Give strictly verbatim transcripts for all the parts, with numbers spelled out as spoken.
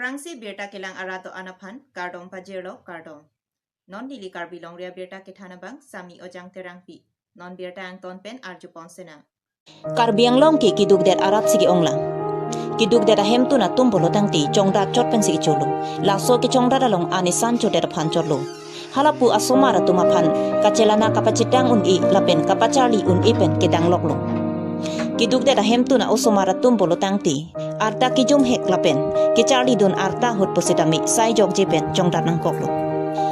Pherangsi birta kelang arat do-an aphan kardom pajirlo, kardom. Non neli Karbi Longri Abirta kethan abang Sami Ojang Terangpi. Non birta angton pen arjupon senang. Karbi Anglong ke keduk det arat si ke-onglang. Keduk det ahemtun atum pulo tangte chongdat chot pensi kecholo. Laso kechongdat along anisan chodet aphan chotlo. Halapu asomar atum aphan kachelana kapachitang un-e lapen kapacharli un-e pen kedangloklo. Keduk det ahemtun a-osomar atum pulo tangte arta kejumhek lapen kecharlidun arta ahut pusitame sai jokje pen chongdat nangkoklo.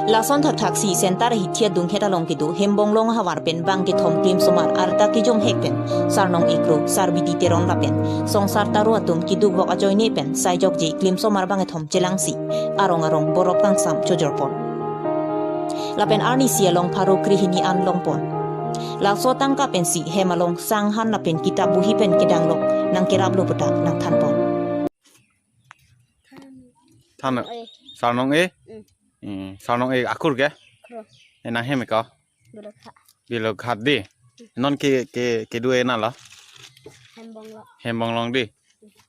Lason thakthak si center ahithi adunghet along kedo Hembonglong ahavar pen bang kethom klimsomar arta kejumhek pen Sarnong Ikro, Sarbidi Teron lapen Songsar Taro atum keduk vok ajoine pen sai jokje klimsomar bang kethom chelangsi arong arong borop kangsam chojorpon. Lapen arnisi along pharo krehini an longpon. Laso atangka pensi hem along sanghan lapen kitap buhi pen kedanglok nangkeraplo puta nangthanpon. Than. Oi. Sarnong e? Mm. Mm, Sarnong e akur ke? Kro. E nanghem ko? Bilokha. Bilokhat di. Non ke, ke, kedo e nalo? Hembonglong. Hembonglong di.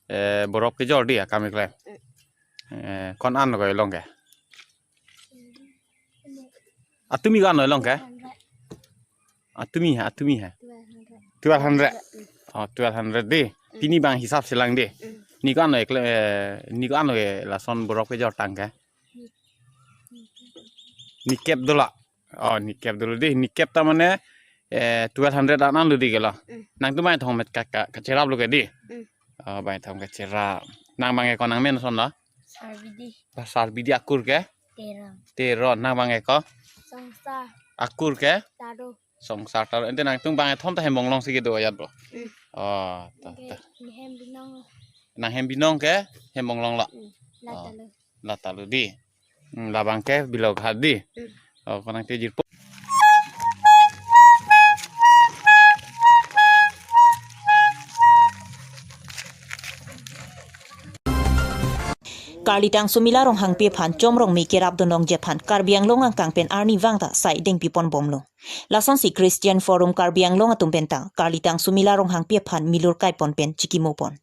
E, borop kejor di akam keklem. Mm. E, ko-an an ko elong ke? Atumi ko-an elong ke? Atumi ha, atumi ha. Twelve hundred. Oh, twelve hundred di. Pini bang hisap si lang di. Ni ko-an lo ekle, eh, ni ko-an lo ke lason borop kejor tang ke? Ni kep dolo. Oh, ni kep dolo di. Ni kep ta mane, eh, twelve hundred an an lo di ke lo. Mm. Nangtum bang kethom met ka, ka, kacheraplo ke di. Mm. Oh, bang kethom kacherap. Nang bang ke ko nangmen ason lo? Sarbidi. Sarbidi akur ke? Teron. Teron. Nang bang ke ko? Songsar. Akur ke? Taro. Songsar Taro. Ante nangtum bang kethom ta Hembonglong si kedo ajat bo. Mm. Oh, ta, ta. Nanghem binong. Nanghem binong ke Hembonglong lo. Mm. Oh. Latalo. Latalo di. Hmm, labang ke Bilokhat di. Mm. Oh, ko nangtejirpo. Karlitang Sumila Ronghangpi aphan Chom Rongmi kerapdun longji aphan Karbi Anglong angkang pen arnivang ta sai dengpipon bomlo. Lasonsi Christian Forum Karbi Anglong atum pen ta Karlitang Sumila Ronghangpi aphan milur kaipon pen chikimopon.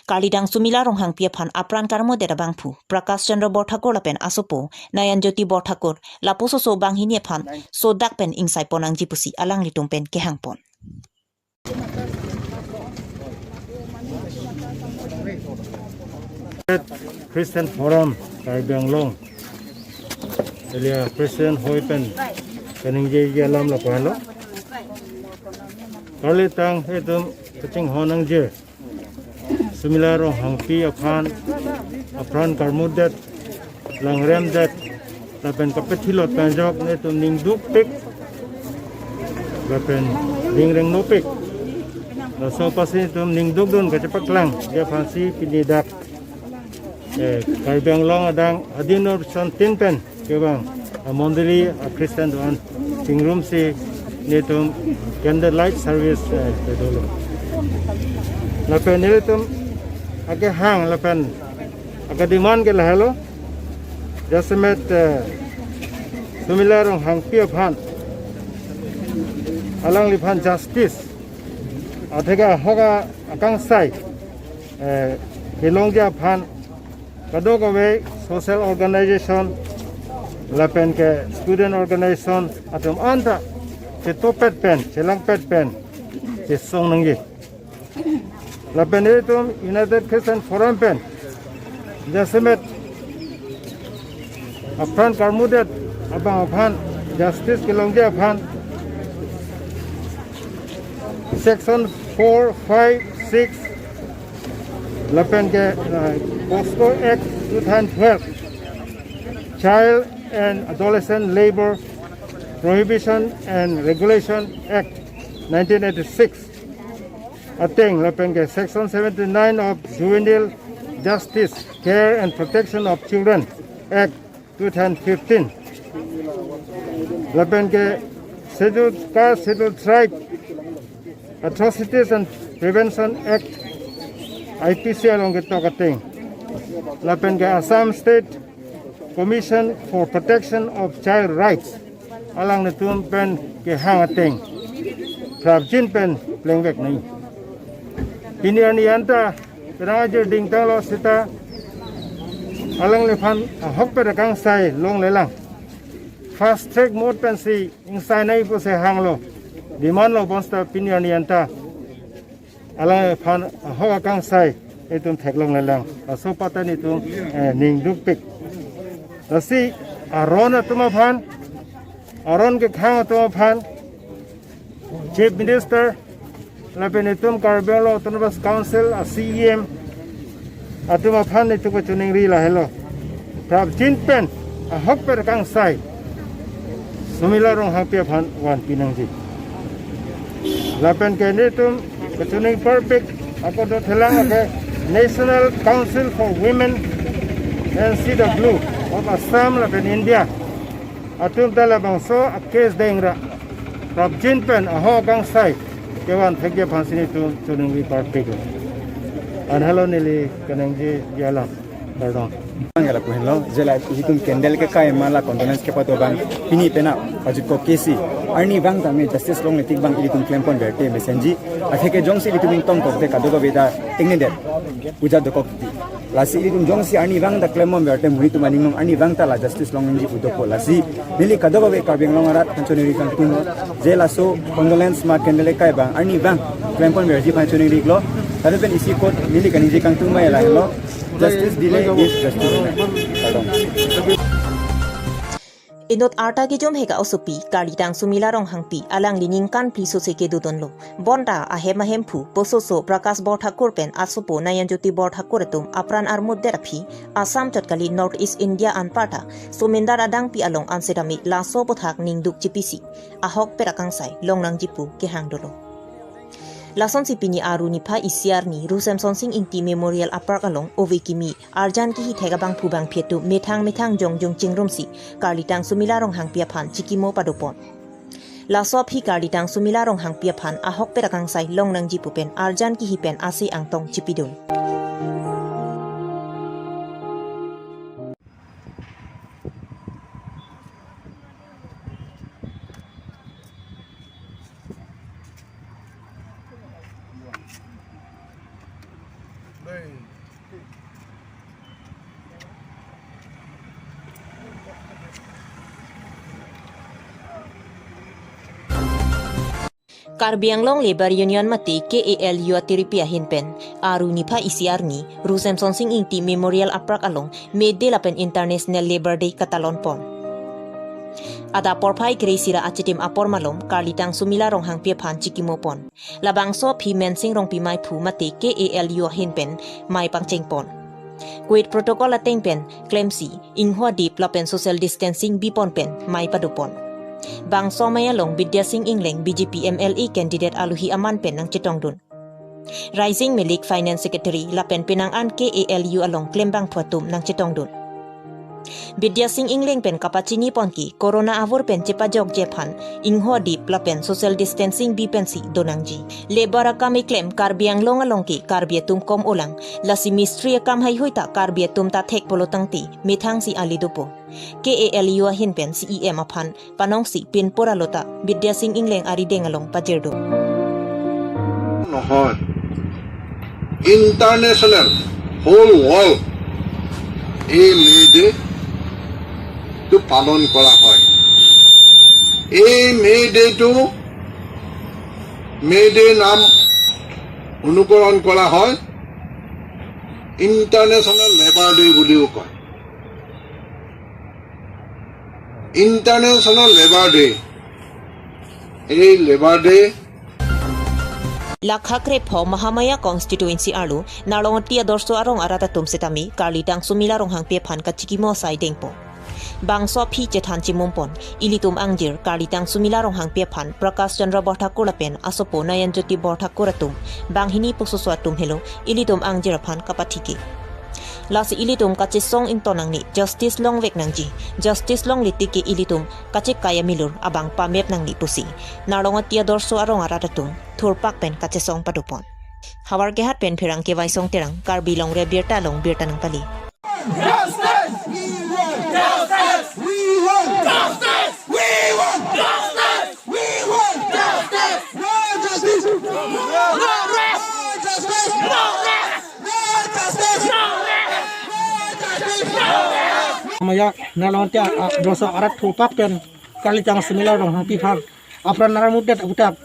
Karlitang Sumila Ronghangpi aphan apran karmodet abangphu Prakash Chandra Borthakur lapen asopo Nayan Jyoti Borthakur lapusoso banghini aphan sodak pen ingsaipon nangji pusi alanglitum pen kehangpon. Christian Forum Karbi Anglong, elia Christian hoi pen kaningjeji alam lapu-an lo. Karlitang itum kachinghon nangji Sumila Ronghangpi aphan apran karmodet, langremdet lapen kapethilot pen ajok netum ningdukpik lapen ningrengnopik. Laso apotsi netum ningdukdun kachepaklang, dia aphansi pini dak, eh, Karbi Anglong adang adinur santin pen kevang amondoli a-Christian do-an chingrumsi netum candlelight service, eh, kedolo. Lapen netum akehang lapen akademand ke lahelo, jasemet, eh, Sumila Ronghangpi aphan, alangliphan justice, atheke ahok akangsai, eh, kelongji aphan kadokave social organization lapen ke student organization atum anta chetopet pen, chelangpet pen chesong nangji. Lapen itum United Christian Forum pen jasemet apran karmodet abang aphan justice kelongji aphan section four, five, six lapen ke, uh, POCSO Act two thousand twelve, Child and Adolescent Labor Prohibition and Regulation Act nineteen eighty-six ateng lapen ke section seventy-nine of Juvenile Justice Care and Protection of Children Act two thousand fifteen. Lapen ke Scheduled Caste, Scheduled Tribe Atrocities and Prevention Act, I P C along ketok ateng. Lapen ke Assam State Commission for Protection of Child Rights, alanglitum pen kehang ateng prapjin pen plengvek nangji. Pini arni anta kerang ajir dingtanglo seta Alangliphan ahokpet akangsai longlelang. Fast track mode pensi ingsainai pusi hanglo. Demand lo bonta pini arni anta alangliphan ahok akangsai itum theklonglelang. Laso patan itum, eh, ning dukpik. Lasi aron atum aphan, aron kekhang atum aphan, Chief Minister, lapen itum Karbi Anglong Autonomous Council a C E M atum aphan itum kachiningri lahelo. Prapjin pen ahokpet akangsai Sumila Ronghangpi aphan vanpi nangji. Lapen ke nelitum kachiningri parpik ako dothelang ke National Council for Women, N C W of Assam lapen India atum ta labangso a case dengra prapjin pen ahok akangsai kevan thekji aphansi nelitum chiningri parpik. Anhelo neli kenangji alam. Kardom. Bang ya lapu henlo, je la ilitum candle kekai ma la condolence kepado abang pini penap ajut ko kesi arnivang tame justice longle tik abang ilitum klempon berte mesenji. Atheke jongsi ilitum ingtong kokte kadokave ta ingnedet puja dokok ti. Lasi ilitum jongsi arnivang ta klempon berte monit atum aning along arnivang ta la justice longnangji pu dokok. Lasi neli kadokave Karbi Anglong arat aphan chiningri kangtung, je laso condolence ma candle kekai abang arnivang klempon berji aphan chiningri iklo. Tadi pen isi kot neli kaningje kangtung ma lahelo. Justice delay is justice denied. Kardom. Inut arta kejum heka osopi, karlitang Sumila Ronghangpi, alangli ningkan phli sose kedodunlo. Bonta ahem ahemphu, pososo Prakash Borthakur pen asopo Nayanjyoti Borthakur atum apran armutdet aphi, Assam chot kali North East India anparta, somindar adangpi along ansetame laso aputhak ningduk chipisi ahokpet akangsai longnangji pu kehang dolo. Lasonsi pini Aru niphai isi arni Ru Semsonsing Ingti Memorial Apark along ove kimi arjan kehithek abangphu bangphi atum methang methang jongjung chingrumsi karlitang Sumila Ronghangpi aphan chikimo padopon. Laso aphi karlitang Sumila Ronghangpi aphan ahokpet akangsai longnangji pu pen arjan kehi pen ase angtong chipidun. Karbi Anglong Labour Union mate K A L U atiripi ahin pen Aru niphai isi arni Ru Semsonsing Ingti Memorial Apark along May Day lapen International Labour Day katalon pon. Adap porphai kre-isi ra achitim apor malom karlitang Sumila Ronghangpi aphan chikimo pon. Labangso aphi Mensing Rongpi maiphu mate K A L U ahin pen mai pangcheng pon. Covid protocol ateng pen klemsi ingho adip lapen social distancing bipon pen mai padopon. Bangso amei along Bidya Sing Engleng B J P M L A candidate aluhi aman pen nangchetongdun. Raising Malik Finance Secretary lapen penang an K A L U along klembangphu atum nangchetongdun. Bidya Sing Engleng pen kapachini pon ke corona avur pen chepajokji aphan ingho adip lapen social distancing bi pensi donangji. Labour akam keklem Karbi Anglong along ke Karbi atum kom olang, lasi mistri akam heihui ta Karbi atum ta thek pulo tangte methangsi ali dopo. K A L U ahin pen C E M aphan panongsi pinpur alota Bidya Sing Engleng arideng along pajirdo. নহয়, international, whole world এই May day to পালন কৰা হয়। এই May day to, May Day নাম অনুকৰণ কৰা হয়, ইণ্টাৰনেশ্যনেল লেবাৰ ডে বুলিও কয়। ইণ্টাৰনেশ্যনেল লেবাৰ ডে, এই labour day Lakha krepho Mahamaya constituency arlo Narlongoti Adorsho arong arat atum setame karlitang Sumila Ronghangpi aphan kachikimo asai dengpo. Bangso aphi chethan chimum pon, ilitum angjir karlitang Sumila Ronghangpi aphan Prakash Chandra Borthakur lapen asopo Nayanjyoti Borthakur atum banghini pososo atum helo ilitum angjir aphan kapathike. Lasi ilitum kachesong ington nangne, justice longvek nangji, justice longle tik ke ilitum kachekai amilur abang pamep nangne pusi Narlongoti Adorsho arong arat atum thurpak pen kachesong padopon. Howraghat pen Pherangke Waisong Terang, Karbi Longri Abirta along birta nangpale. Justice! We want justice! We want justice! We want justice! We want justice! No justice! No rest! No justice! No rest! No justice! No rest! No Maya nalonti a, a, doso arat phupak pen Karli Chang Sumila Ronghangpi aphan apran naramudet aputhak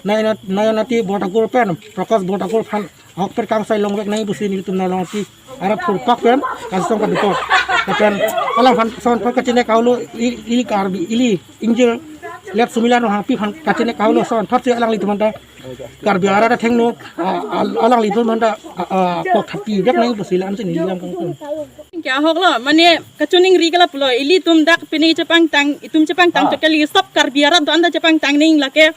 Nayanati Borthakur pen Prakash Borthakur aphan ahokpet kangsai longvek nangji pusi nelitum nalonti arat phupak pen kachesong kadokok. Lapen alangphan son aphan kachini kaholo i-, ili Karbi ili ingjir let Sumila Ronghangpi aphan kachini kaholo son thotsi alanglitum aphanta Karbi arat athengno, a, a, alanglitum aphanta, a, a, kok thappi vek nangji pusi la-ansi neli lam kangtung. Ke ahok lo, mane kachiningri ke lapulo, ilitum dak pini chepangtang, itum chepangtang chot kali, stop Karbi arat do-an ta chepangtang nangji lake.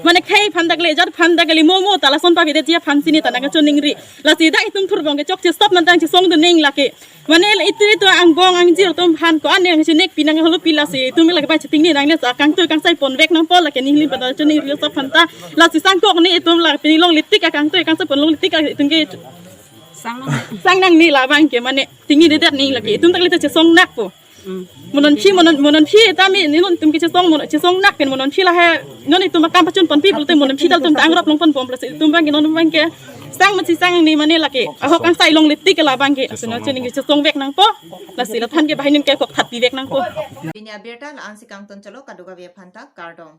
Mane khei aphan ta kali, jat aphan ta kali, mo mo ta lason pavidet ji aphan si neta nangkachiningri. Lasi dak itum thurvong ke chokche stop nangtang chesongdun nangji lake. Mane itum itum angbong angjir atum aphan ko-an nangchinekpi nangholopi lasi itum lake bai chetingne nangne sa kangtui kangsai ponvek nangpo lake neli aphanta chiningri stop aphanta. Lasi sangkok ne itum la pini longle tik akangtui kangsai pon longle tik itum ke sang nangne labang ke mane tingnedet nangji lake itum ta kali chesong nakpo. Mo non phi, mo non, mo non phi tame, ne non itum ke chesong, mo non chesong nak pen mo non phi lahai, non itum akam pachun ponpi pulote mo non phi ta itum ta angrop longponbom pulote itum abang ke non abang ke sang masi sang ne mane lake ahok kangsai longle tik ke labang ke. Lasi non chiningri chesongvek nangpo. Lasi la aphan ke banghini ke kok thappi vek nangpo. Pini abirta la-ansi kangton chalo, kadokave aphanta kardom.